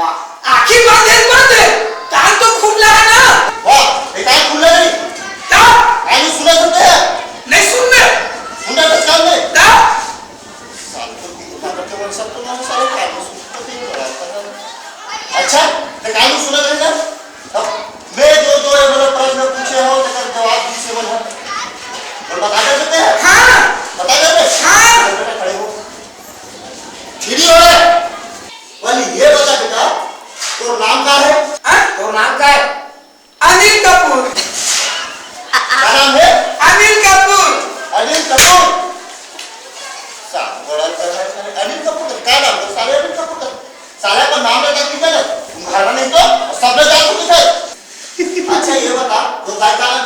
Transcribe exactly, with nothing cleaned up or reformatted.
आँखी बंद है, बंद है। कान तो खुला है ना? वाह, ये कान खुला नहीं। क्या? कान में सुना सकते हैं? नहीं सुनने। सुनना तो कान में। क्या? साले तो कितना बच्चे बन सकते हो, साले कान में सुनते नहीं, बड़ा पता नहीं। अच्छा, तो कान में सुना नहीं ना? अब मैं जो, जो ये मतलब प्रश्न पूछे हो, तेकर जवाब दी से बोल। बोल, बता दे सकते हैं? हाँ। बता दे बे? हाँ। बोल, बेटा, खड़े हो। फ्री हो रहा है। वाली, ये बता बेटा, तोर नाम का है? हाँ? तोर नाम का है? अनिल कपूर। क्या नाम है? अनिल कपूर। अनिल कपूर। साला बड़ा कर रहा है साले। अनिल कपूर का क्या नाम है? साले अनिल कपूर का। साले का नाम लेता कितना है? तुम्हारा नहीं तो, सब में जान चुकी है। अच्छा, ये बता, तो भाई का